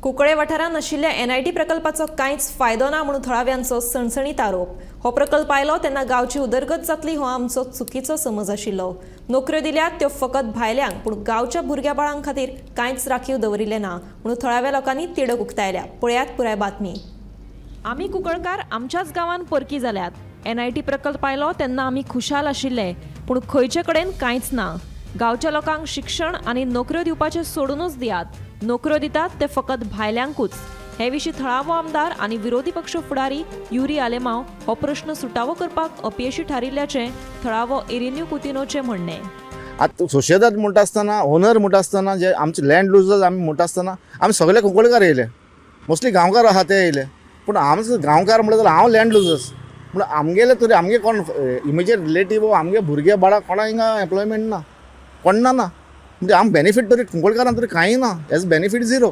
कुंकळे वाठारांत आशिल्ल्या एनआयटी प्रकल्पाचो कांयच फायदो ना म्हणून थळाव्यांचो सणसणीत आरोप। हो प्रकल्प आयलो तेन्ना गांवची उदरगत जातली हो आमचो चुकीचो समज आशिल्लो। नोकऱ्यो दिल्यात त्यो फकत भायल्यांक, पूण गांवच्या भुरग्या बाळां खातीर कांयच राखीव दवरिल्लें ना म्हणून थळाव्या लोकांनी तिडक उक्तायल्या। पळयात पुराय बातमी। आमी कुंकळकार आमच्याच गांवान परकी जाल्यात। एनआयटी प्रकल्प आयलो तेन्ना आमी खुशाल आशिल्ले, पूण खंयचे कडेन कांयच ना। गांवच्या लोकांक शिक्षण आनी नोकऱ्यो दिवपाचें सोडूनच दियात, नोकऱ्यो दितात ते फकत भायल्यांकूच। हे विशीं थळावो आमदार आनी विरोधी पक्ष फुडारी युरी आलेमाव हो प्रश्न सुटावो करपाक अपयशी थारिल्ल्याचें थळावो इरिन्यू कुतिनोचें म्हणणें। आतां सोशेदाद म्हणटा आसतना, ओनर म्हणटा आसतना, जे आमचे लँड लुजर्स आमी म्हणटा आसतना आमी सगळे कुंकळकार येयले, मोस्टली गांवकार आहा ते येयले, पूण आमचो गांवकार म्हणल्यार जाल्यार हांव लँड लुजर्स पूण आमगेले तरी आमगे कोण इमिजिएट रिलेटीव आमगे भुरगे बाळा कोणा हिंगा एम्प्लॉयमेंट ना, कोण ना म्हणजे आम बेनिफीट तरी कुंकळकारान तरी कांय ना, एज बेनिफीट झिरो।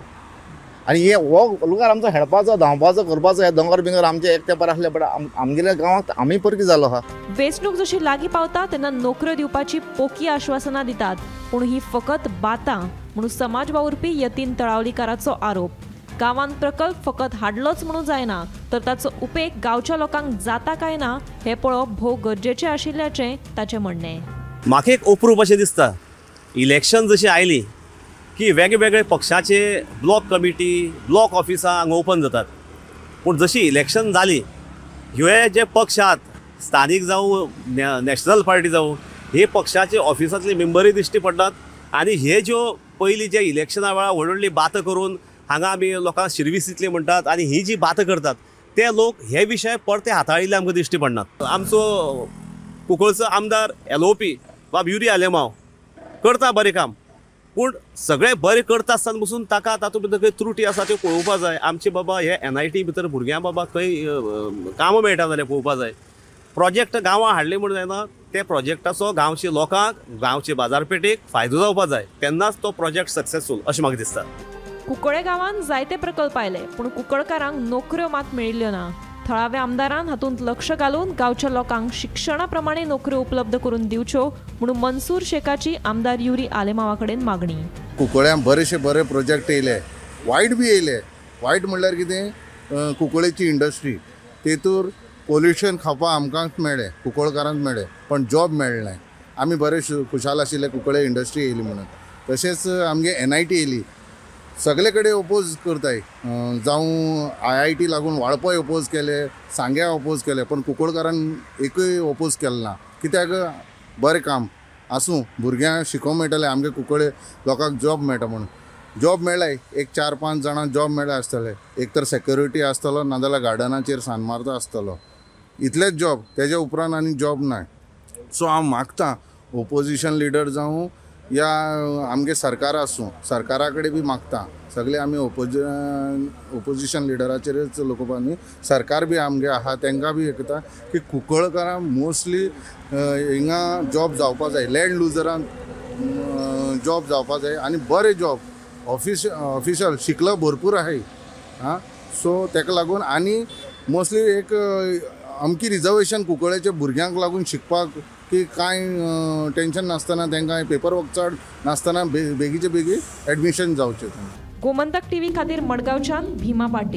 आनी हे हो लुगार आमचो हेडपाचो धांवपाचो करपाचो हे दोंगर बिंगर आमचे एक तेंपार आसले, बट आमगेल्या गांवांत आमी परकी जालो आहा। वेंचणूक जशी लागीं पावता तेन्ना नोकऱ्यो दिवपाची पोकी आश्वासनां दितात, पूण ही फकत बातां म्हणून समाज वावुरपी यतीन तळावलीकाराचो आरोप। गांवांत प्रकल्प फकत हाडलोच म्हणून जायना, तर ताचो उपेग गांवच्या लोकांक जाता काय ना हें पळोवप भोव गरजेचें आशिल्ल्याचें ताचें म्हणणें। म्हाका एक अप्रूप अशें दिसता, इलेक्शन जशी आयली की वेगवेगळे पक्षाचे ब्लॉक कमिटी ब्लॉक ऑफिसां हांगा ओपन जातात, पूण जशी इलेक्शन जाली हे जे पक्ष आहात स्थानीक जावं नॅशनल पार्टी जावं हे पक्षाचे ऑफिसांतले मेंबरूय दिश्टी पडटात आनी हे ज्यो पयलीं जे इलेक्शना वेळार व्हड व्हडली बातां करून हांगा आमी लोकांक शिर्वीस दितली म्हणटात आनी ही जी बातां करतात ते लोक हे विशय परते हाताळिल्ले आमकां दिश्टी पडनात। आमचो कुंकळचो आमदार एलओपी बाब युरी आलेमाव करता बरें काम, पूण सगळें बरें करता आसतना पसून ताका तातूंत भितर खंय त्रुटी आसा त्यो पळोवपा जाय। आमचे बाबा हे एनआयटी भितर भुरग्यांक बाबा खंय कामां मेळटा जाल्यार पळोवपा जाय। प्रोजेक्ट गांवां हाडले म्हूण जायना, ते प्रोजेक्टाचो गांवचे लोकांक गांवचे बाजारपेठेक फायदो जावपा जाय, तेन्नाच तो प्रोजेक्ट सक्सेसफूल अशें म्हाका दिसता। कुंकळे गांवांत जायते प्रकल्प आयले, पूण कुंकळकारांक नोकऱ्यो मात मेळिल्ल्यो ना। थळाव्या आमदारान हातूंत लक्ष घालून गांवच्या लोकांक शिक्षणा प्रमाणे नोकऱ्यो उपलब्ध करून दिवच्यो म्हणून मनसूर शेखाची आमदार युरी आलेमावा कडेन मागणी। कुंकळ्यां बरेशे बरे प्रोजेक्ट येयले, वायट बी येयले। वायट म्हणल्यार कितें, कुंकळेची इंडस्ट्री तेतूर पोल्युशन खावपाक आमकांच मेळ्ळें, कुंकळकारांक मेळ्ळें, पण जॉब मेळ्ळें। आमी बरे खुशाल आशिल्ले कुंकळे इंडस्ट्री येयली म्हणून। तशेंच आमगे एनआयटी येयली, सगळे कडेन ओपोज करताय, जावं आयआयटी लागून वाळपय ओपोज केले, सांग्या ओपोज केले, पण कुंकळकारान एकूय ओपोज केलें ना। कित्याक बरें काम आसूं, भुरग्यांक शिकोवंक मेळटलें, आमगे कुंकळे लोकांक जॉब मेळटा म्हणून। जॉब मेळ्ळाय एक 4-5 जाणांक जॉब मेळ्ळा आसतले, एक तर सेक्युरिटी आसतलो, नाजाल्यार गार्डनाचेर सान मारता आसतलो, इतलेच जॉब, तेज्या उपरांत आनी जॉब ना। सो हांव मागता ओपोजिशन लिडर जावं या आमगे सरकार आसूं, सरकारा कडेन बी मागता, सगळे आमी ओपोजिशन लिडराचेरच लोकोवपा न्ही, सरकार बी आमगे आहा तेंकां बी एकता की कुंकळकारां मोस्टली हिंगा जॉब जावपा जाय, लँड लुजरांक जॉब जावपा जाय आनी बरे जॉब, ऑफिशियल शिकलो भरपूर आहाय आं। सो तेका लागून आनी मोस्टली एक अमकी रिजर्वेशन कुंकळेच्या भुरग्यांक लागून शिकपाक की कांय टेंशन नासतना तांकां पेपर वर्क चड नासतना बेगीचे बेगीन एडमिशन जावचें। गोमंतक टीव्ही खातीर मडगांवच्यान भीमा पाटील।